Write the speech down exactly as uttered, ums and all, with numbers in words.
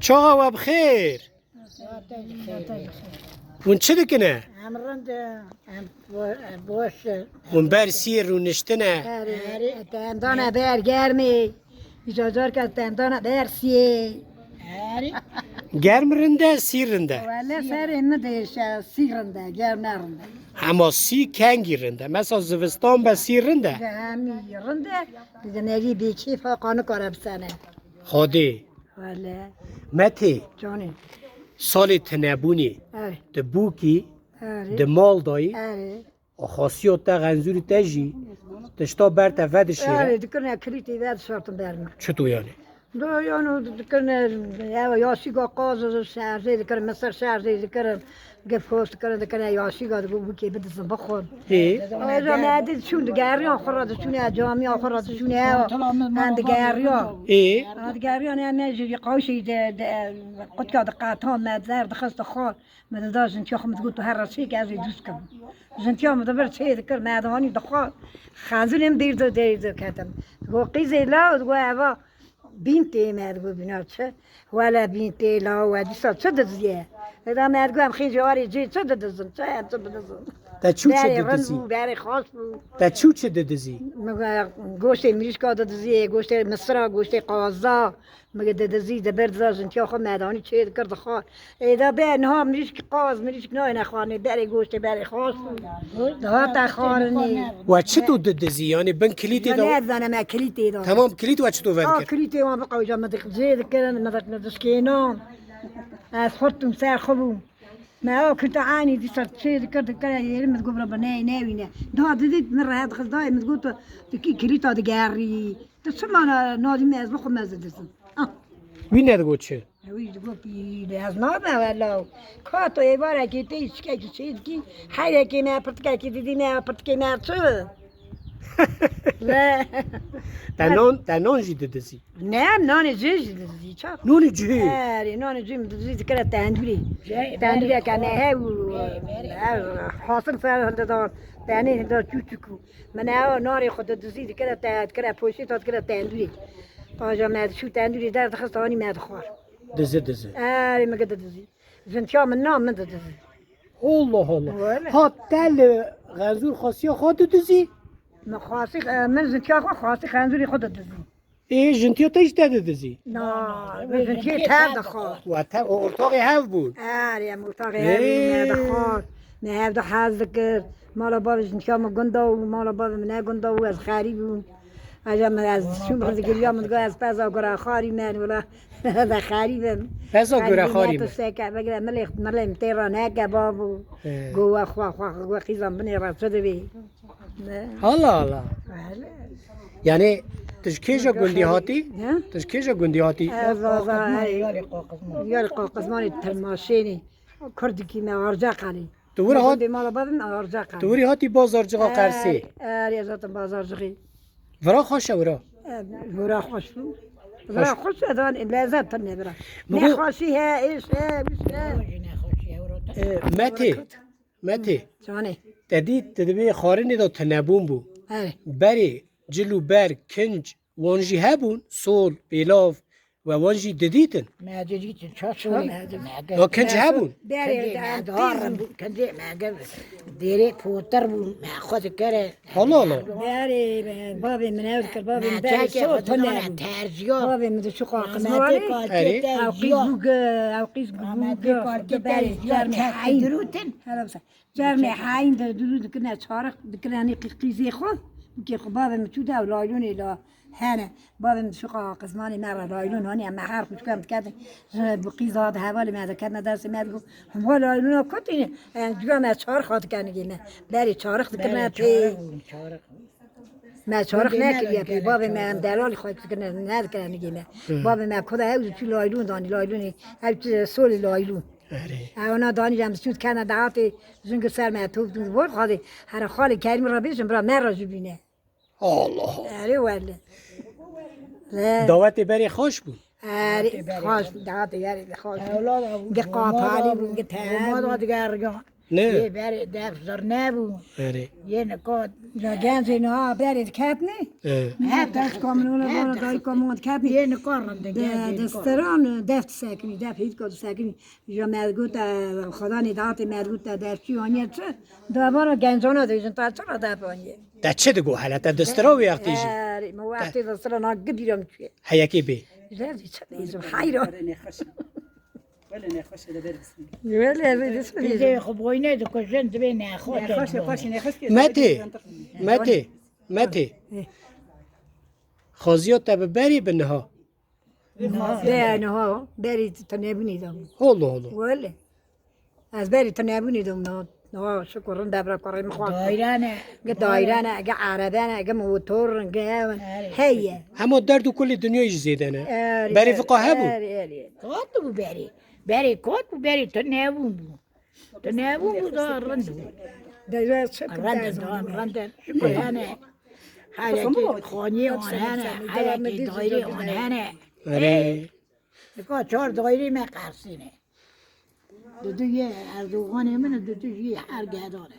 Çawa we bi xêr? Hûn çi dikine? Em rind e, em bo-, em boş e. Hûn ber sî rûniştine. Erê, erê, te em dane ber germê. Îca carka te em dane ber siyê. Erê. Germ rind e, sî rind e? Wele serê min de şe-, sî rind e, germ ne rind e. Hema sî kengî rind e? Mesela zivistan be sî rind e? Hemî rind e. Di nerî bêkêf ha, qanû kare bisene. Xwedê. Wele. Metê. Canê. Salê tinebûnê. Erê. Di bûkî, Erê. Di mal dayî. Erê. Xasiya te, xenzûrî te jî tişta ber te vedişêre. Erê, dikirine kilîtî vedişartin ber min. Çito yani? Do, yani dikirine, ev yaşîga qaz şerzê dikirin, misir şerzê dikirin, gifkos dikirin, dikirine yaşîga, digo bûkê bidizin bixwin. Ê? Aja me di çûn digeriyan xwe re diçûne, camiya xwe re diçûne, ev em digeriyan. Ê? Ha, digeriyan, em ne jî qawşî de, de, qutka diqetan me zer dixist xwe. Me dida jintiya xwe, me digot, "Tu her re çêke, ez ê dûst kim." Jintiya min dibir çê dikir, me dihanî dixwar. Xezûlê min bîr di derî diketim. Digo, "Qîzê law," digo, "eva bîn tê me," digo, "bîna çi?" Wele bîn tê law, we dîsa çi diziye? Eda me digo, "Em xêncê warê cê çi didizin? Çi em çi bidizin?" Te çû çi didizî? Berê rind bû, berê xaş bû. Te çû çi didizî? Min go-, goştê mirîşka didiziyê, goştê misira, goştê qaza. Mige didizî, dibir diza jintiya xwe, me danî çê dikir dixwar. Ê da bê niha mirîşk qaz, mirîşk nayêne xwarinê, berê goştê berê xaş bû. Dihate xwarinê. We çi tu didizî? Yanî bin kilîtê de? Ne zane me kilîtê de. Tamam, kilît we çi tu A vedikir? Kilîtê wan biqewca, me dik-, cê dikirin, me dik-, me dişkênan. Ez xurtum ser xwe bûm. Me ew kirte anî dîsa çê dikir, dikir, yêrî min digot, "Bira, bi neyê newîne." Daha didît min rehet xist dayê, min digot, "Tu kî kilîta digerî? Tu çima na-, nadî me ez bixwe meze dizim?" Ah. Wî nedigot çi? Wî digot, "Pî, ez nabe wela." Ka tu êvarekê tê çikekî çê dikî, heyrekê me pirtikekî didî me, pirtikê me çi? Ne. Te nan, te nan jî didizî? Ne, em nanê cihê jî didizî, çax. Nanê cihê? Erê, nanê cihê min didizî, dikire tendûrê. Tendûreke me hebû, ev hasil ser hildidan, tenê hilda çûçik û. Min ew narê xwe didizî, dikire te-, dikire poşeta, dikire tendûrê. Paja me diçû tendûrê derdixist, anî me dixwar. Dizi, dizi. Erê, min didizî. Jintiya min na min didizî. Allah Allah. Wele. Ha te li Xenzûr xasiya xwe didizî? Min xasî, e, min jintiya xwe xasî Xenzûrê xwe didizî. Ê, jintiya te jî te didizî? Na, min jintiyê te dixwar. Wa te û ortaxê hev bûn? Erê, em ortaxê hev bûn, me dixwar. Me hev du hez dikir. Mala bavê jintiya min gunda bû, mala bavê min ne gunda bû, ez xerîb bûm. Eja min ez çûm xizgiriya min digot, ez peza gura xarî me, wela ez xerîb im. Peza gura xarî me. Tişteke bigire, milê, milê min tê ra neke babo. He. Go we xwe, xwe, xwe qîzan binê ra çi dibê? Ne. Hala, hala. Hele. Yani, tu ji kêja gundî hatî? He? Tu ji kêja gundî hatî? Ez Zaza, Yarê Qaqizman. Yarê Qaqizmanê Tirmaşênê. Kurdikî me Arca Qelê. Tu wir hat-, Gundê mala bavê min Arca Qelê. Tu wirî hatî Bazarcığa Qersê? Erê, ez hatim Bazarcığa. Vira xweş e wira. E, vira xweş bû. Vira xweş e, dan lezzet tune vira. Ne xweşî he, êş he, wîş he. E, Metê. Metê. Canê. Te dît, te dibê xwarinê de tinebûn bû. He. Berê, cil û ber, kinc, wan jî hebûn, sol, pêlav, we wan jî didîtin. Me didîtin, ça sol me didîtin. Ya kinc hebûn? Berê, kincê me diharin bû, kincê me gir, dêrê potir bû, me xwe dikere. Allah Allah. Berê, bavê min ew dikir, bavê min berê sol tune bû. Terziya. Bavê min diçû qaqizmanê. Erê. Ew qîz bû ge, ew qîz bû ge. Berê, terziya, çermê heyn. Hele wisa. Çermê heyn de dûrû dikirine çarix, dikirine qî-, qîzê xwe. Bûkê xwe bavê min çû de ew laylonê la hene. Bavê min diçû qaqizmanê me re laylon hanî, em me her xwe çû em diketin. Ji bi qîza de hevalê me de ketine destê me digot, "Hemwa laylona kotîne?" Em digot, "Me çarix hatike nigê me." Berê çarix dikirine pê. Me çarix nekiriye pê. Bavê me em delalî xwe dikirine, nedikirine nigê me. Bavê me ku de ew diçû laylon danî, laylonê, ew solê laylon. Erê. Ew na danî em diçûn dikene dahatê jin gi ser me top dûn. Vor xalê, here xalê Kerîm re bêjin, bira me re jî bîne. Allah Allah. Erê wele. Dawetê berê xweş bû. Erê, xweş bû, dahatê berê xweş bû. Gi qapalî bû, gi tev bû. Ne. Yê berê def zirne bû. Erê. Yê nika Ya gencê niha berê diketnî. E. Her taşka min, ona bana dayika min diketnî. Yê nikar rindin, gencê nikar. Di stiran def disekinî, def hîtka disekinî. Ya me digot, e, xwedanê datê me digot, te defçî aniye çi? Dabana gencana dêjin, ta çi ra def aniye? Te çi digot hele, te distira wê wextê jî? Erê, me wextê distira na gidîra min çûye. Heyekê bê. Ji derdê çi dêjim, heyran. Wele nexweş e, de ber bismî. Wele, wele, wele. Dizê xwe boyne dikujin, dibê nexweş e. Nexweş e, paşê nexweş ke. Metê, Metê, Metê. Xaziya te bi berî bi niha? Be niha, berî tu nebûnî de. Holo, holo. Wele. Ez berî tu nebûnî de niha. Niha şukur rin devre kurê min xwe. Daire ne. Ge daire ne, ge erebe ne, ge motor, ge heye. Hema derd û kulê dinyayê jî zêde ne. Erê, berê vika hebû? Erê, erê. Kat bû berê. Berê kat bû, berê tu nebûn bû. Tu nebûn bû da rind bû. Deve çi rind da, rind. Şukur hene. Herekî xaniyê wan hene, herekî dairê wan hene. Erê. Nika çar dairê me qersîne. Dudu yê Erdoganê min, dudu jî her gedan e.